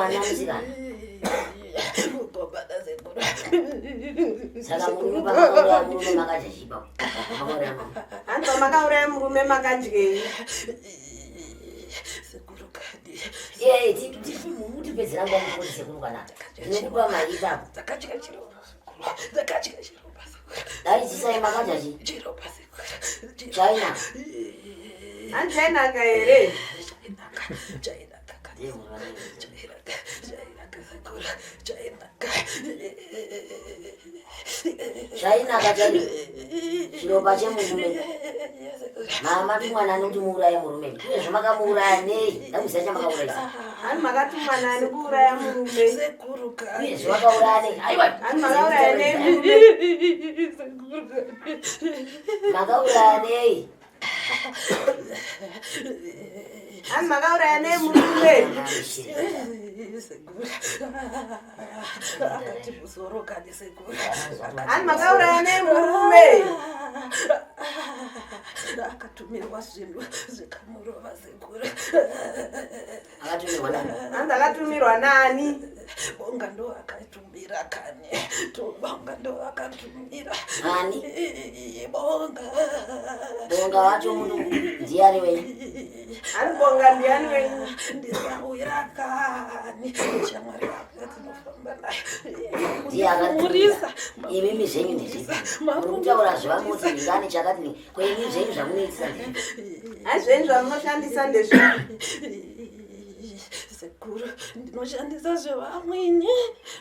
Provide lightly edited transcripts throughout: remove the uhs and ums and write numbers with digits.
mwana musikana. Mukomana sekuru. Saka murume pamakauraya murume makadya chipa. Makauraya murume. Hanzi pamakauraya murume makadyei? Sekuru kadi. Ye, mutipedzera nguva mukoti sekuru kana. Ndinokupa mari ipapo. Ndakadya chiropa sekuru. Ndakadya chiropa sekuru. Dai chisai makadya chi? Chiropa sekuru. China. Hanzi chainaka here? Chainaka. Chainaka kadi. Ndiye munhu anenge. Chainaka. Chainaka sekuru. Chainaka. Chainaka chaino. Chiropa chemurume. Mama tumwa nani kuti muuraye murume? Uye zvamakamuuraya nei? Ndakuziva chamakaurayisa. Hanzi makatumwa nani kuuraya murume? Sekuru kadi. Uye zvamakauraya nei? Aiwa. Hanzi makauraya nei murume? Sekuru kadi. Makauraya nei? Hanzi makauraya nei murume? Sekuru. Akati musoro kadi sekuru. Hanzi makauraya nei murume? Akatumirwa zvinhu zvikamurova sekuru. Akatumirwa nani? Hanzi akatumirwa nani? Bonga ndo akatumira kani. Bonga ndo akatumira. Nani? Bonga. Bonga wacho munhu ndiani wenyu? Hanzi bonga ndiani wenyu? Ndisawira kani. Shamwari yako tinofamba naye. Ndiye akatumira. Murisa. Imimi zvenyu ndezvipi? Muri kutaura zvevamoti ndingani chakati ni. Ko imi zvenyu zvamunoitisa ndezvipi? Hanzi zvenyu zvamunoshandisa ndezvipi? Sekuru, ndinoshandisa zvevamweni.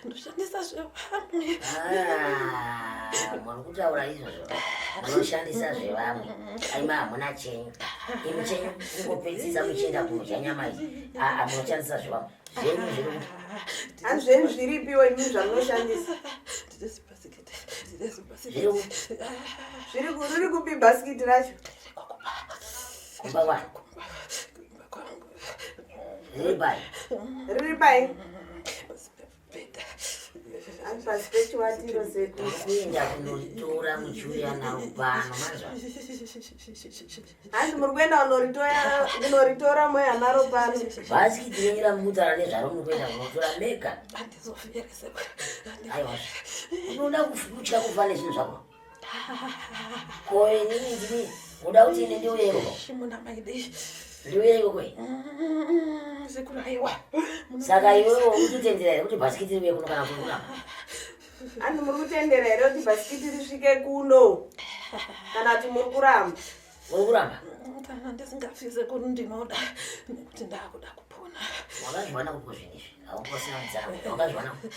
Ndinoshandisa zvevamwe. Ah, muri kutaura izvozvo munoshandisa zvevamwe aima hamuna chenyu imi chenyu kungopedzisa muchienda kudya nyama iyi aa munoshandisa zvevamwe zvenyu zviri kuti Hanzi zvenyu zviripiwo imi zvamunoshandisa? Ndine zibhasikiti. Ndine zibhasikiti. Zviri kupi? Zviri ku- Riri kupi bhasikiti racho? Kumba kwani? Kumba kwangu. Riri pai? Riri pai? Pasi pemubhedha. Hanzi pasi pechiwatiro sekuru. Kuenda kunoritora muchiuya naro pano manzwa. Hanzi muri kuenda kunoritora moya naro pano. Bhasikiti renyu ramukutaura nezvaro muri kuenda kunotora mega. Handizoferi sekuru. Aiwa. Unoda kutya kufa nezvinhu zvako. Ko inini ndini unoda kuti ini ndiuye ikoko? Chimuna maidei. Ndiuye ikoko here? Sekuru aiwa. Saka iwewe urikutendera here kuti bhasikiti riuye kuno kana kuti kuramba? Hanzi muri kutendera here kuti bhasikiti risvike kuno? Kana kuti muri kuramba? Uri kuramba? Kana ndisingafi sekuru ndinoda nekuti ndakuda kupona. Wakazviwana kupi zvinhu izvi? Haungosina mudzana. Wakazviwana kupi?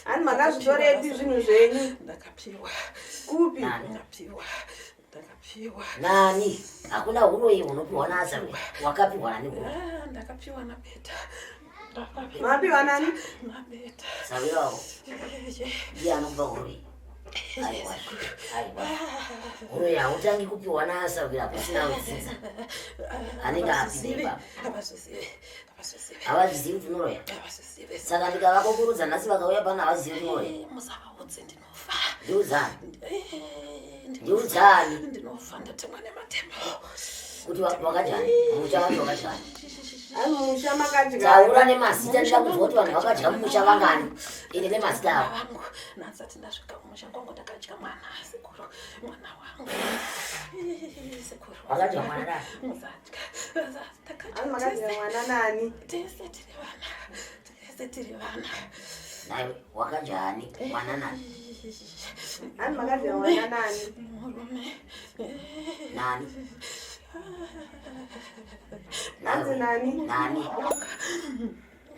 Hanzi makazvitorepi zvinhu zvenyu? Ndakapiwa. Kupi? Nani? Ndakapiwa. Ndakapiwa. Nani? Hakuna huroyi hunopiwa naAsarwe. Wakapiwa nani huroyi? Ah, ndakapiwa naBeta. Ndakapiwa Mapiwa nani? naBeta. Sawira wako Yeye. ndiye anokupa huroyi. Aiwa. Aiwa. Huroyi hautangi kupiwa naasahwira kusina udzinza. Anenge apinde ipapo. Havazvizivi. Havazvizivi. Havazvizivi kuti unoroya. Havazvizivi. Saka ndikavakokorodza nhasi vakauya pano havazivi kuti unoroya. Eh, Musavaudze ndinofa. Ndiudzani. Eh, Ndiudzani. Ndinofa ndatemwa nematemo. Kuti wakadyani. Musha wacho wakadyani. Hanzi musha makadya. Taura nemazita ndida kunzwa kuti vanhu vakadya mumusha vangani. Ende nemazita avo. Vangu nhasi ndasvika kumusha kwangu ndakadya mwana sekuru mwana wangu. Eh, Sekuru. Wakadya mwana nani? Musadya. Hanzi makadya mwana nani? Tese tiri vana. Tese tiri vana. Naiwe wakadyani mwana nani? Hanzi makadya mwana nani? Murume. Nani? Hanzi nani? Nani?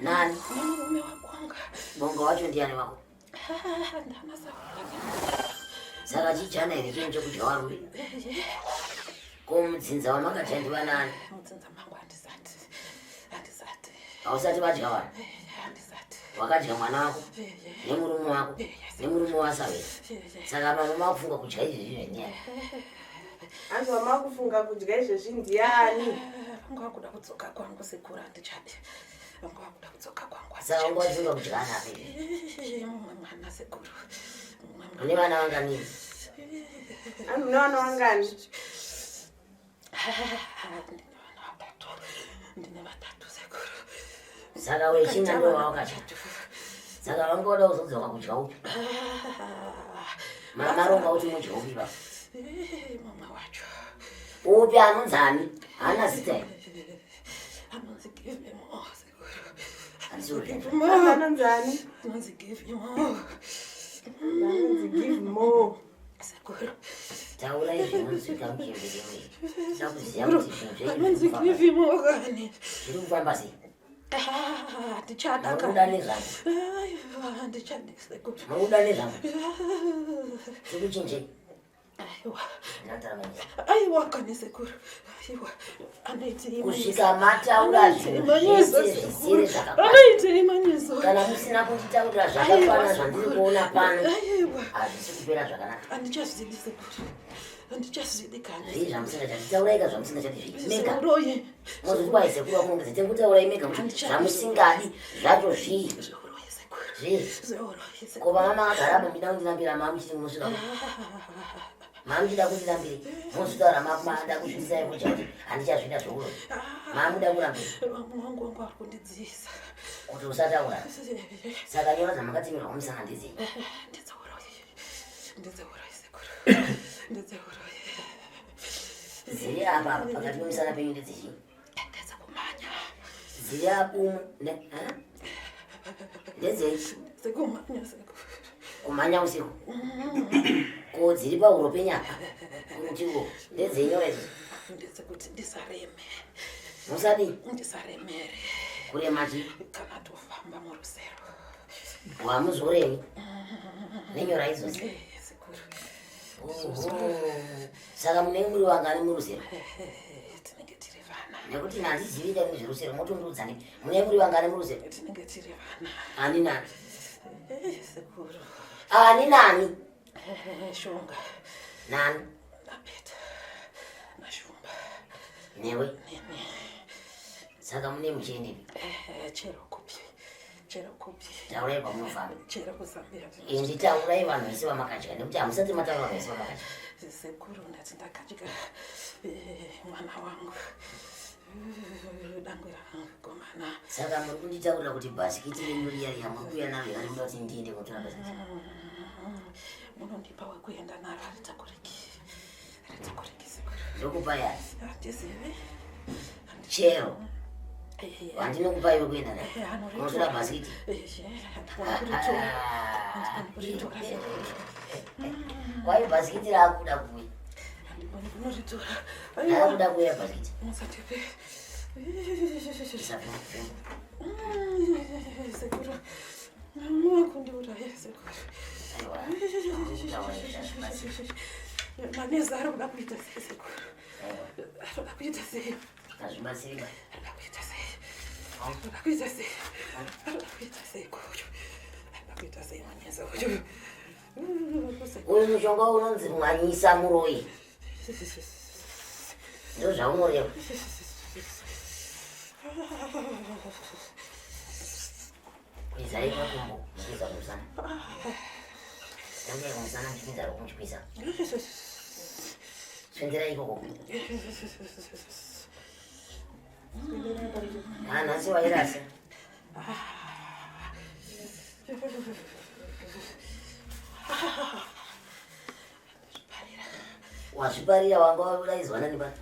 Nani? Murume wakwanga. Bonga wacho ndiani wako? Ndana Saka chichana here chinhu chekudya varume? Ko mudzinza wamakadya ndivanani? Mudzinza mangu handisati. Handisati. Hausati vadya vanhu? Handisati. Wakadya mwana wako nemurume wako nemurume wasawira. Saka mama makufunga kudya izvezvi zvenyaya. Hanzi wamakufunga kudya izvezvi ndiani? Vanga vakuda kudzoka kwangu sekuru handichadi. Vanga vakuda kudzoka kwangu Saka wanga handichadi. wachifunga kudya ana api izvezvi? Mumwe mwana sekuru. Mumwe mwana. Une vana vanganini? Hanzi mune vana vangani? Ndine vana vatatu. Ndine vatatu sekuru. Saka wechina ndo wawakadya. Saka vanga voda kuzodzoka kudya upi? Mamaronga kuti mudye upi baba? Mama wacho. Upi anonzi ani? Haana zita here? Anonzi give me more. Handisi Anonzi ani? Anonzi give me more. Anonzi give more. Sekuru. Taurai zvinonzwika muchembere. Tinoda kuziva kuti zvinhu zvenyu Anonzi zviri kufamba give more kani. zviri kufamba sei? Handichada Muri kuda kani. nezvangu. Aiwa, handichadi sekuru. Muri kuda nezvangu. Tikuchinjei. Aiwa. Ndinotara manyisa. Aiwa kani sekuru. Aiwa. Anoitei Kusvika mataura zvinhu manyeso zvese zvisiri sekuru. zvakakwana. Anoitei manyeso. Kana musina kunditaurira zvakakwana zvandiri kuona pano, Aiwa. hazvisi kupera zvakanaka. Handichazvidi sekuru. Handichazvidi kani. Zvii zvamusingachadi? Tauraika zvamusingachadi zvii? Mega. Zveuroi. Mozoti kwai sekuru vakunongedza tengutaurai mega kuti zvamusingadi zvacho zvii? Zveuroi sekuru. Zvii? Zveuroi sekuru. Ko vama makagara apa muchida kundirambira mamuchiti munosvika ku mamuchida kundirambire mozotaura mada kuzviisai kudya kuti handichazvida zvouroi mamuda kurambira Vamwe wangu wangu ari kundidziisa. kuti usataura. Saka nyora dzamakatimirwa kumusana ndedzei? Ndedzeuroi. Ndedzeuroi sekuru. Ndedzeuroi. Dziri apa pakati pemusana penyu ndedzechii? Ndedzekumhanya. Dziri apo ha? Ndedzei? Ndedzekumhanya sekuru. Kumhanya usiku. Ko dziri pahuro penyu apa kurutiwo ndedzei nyora idzodzo? Ndedzekuti ndisareme. Musadii? Ndisaremere. Kurema chii? Kana tofamba murusero. Hamuzoremi nenyora idzodzo? Eh, sekuru. Oho. Saka munenge muri vangani murusero? Eh, tinenge tiri vana. Nekuti handizivi kani zverusero, motondiudza nei? Munenge muri vangani murusero? Tinenge tiri vana. Ani nani? Eh, sekuru. Ani nani? Eh, Shonga. Nani? Napeta. Nashumba. Newe. Nene. Saka mune muchiendepi? Eh, chero kupi. Chero kupi. Taurai kwamunofamba. Chero kuZambia. Indi taurai vanhu vese vamakadya nekuti hamusati mataura vanhu vese vamakadya. Sekuru ndati ndakadya eh, mwana wangu. Eh, Dangwe rangu gomana. Saka muri kunditaurira kuti bhasikiti renyu riya riya muri kuuya naro here muda kuti ndiende kotora bhasikiti? Munondipa wekuenda naro haritakuriki. Haritakuriki sekuru. Ndokupai yani? Handizivi. Chero Eh, wandinokupai wekuenda naye. eh, anoritora. Unotora bhasikiti? Eh, handikoni kuritora. Handikoni kuritora sekuru. Kwai bhasikiti raakuda kuuya. Handikoni kunoritora. Aiwa. Raakuda kuuya bhasikiti. Musatipe. Isafema. Sekuru. Mukundiuraya sekuru. Aiwa. Kutaura izvi hazvibatsiri. Manezi ari kuda kuita sei sekuru? Aiwa. Ari kuda kuita sei? Hazvibatsiri ba. Ari kuda kuita sei? Ari kuda kuita sei? Ari kuda kuita sei kuyu? Ari kuda kuita sei manezi uyu? Uyu mushonga unonzi mwanyisa muroyi. Ndozvaunoreva. Kwizai makumbo muchiisa kumusana. Tangai kumusana muchipinza ruoko muchikwisa. Swindirai ikoko. Ah, nhasi wairasa. Wazviparira wanga wauraidzwa nani pano?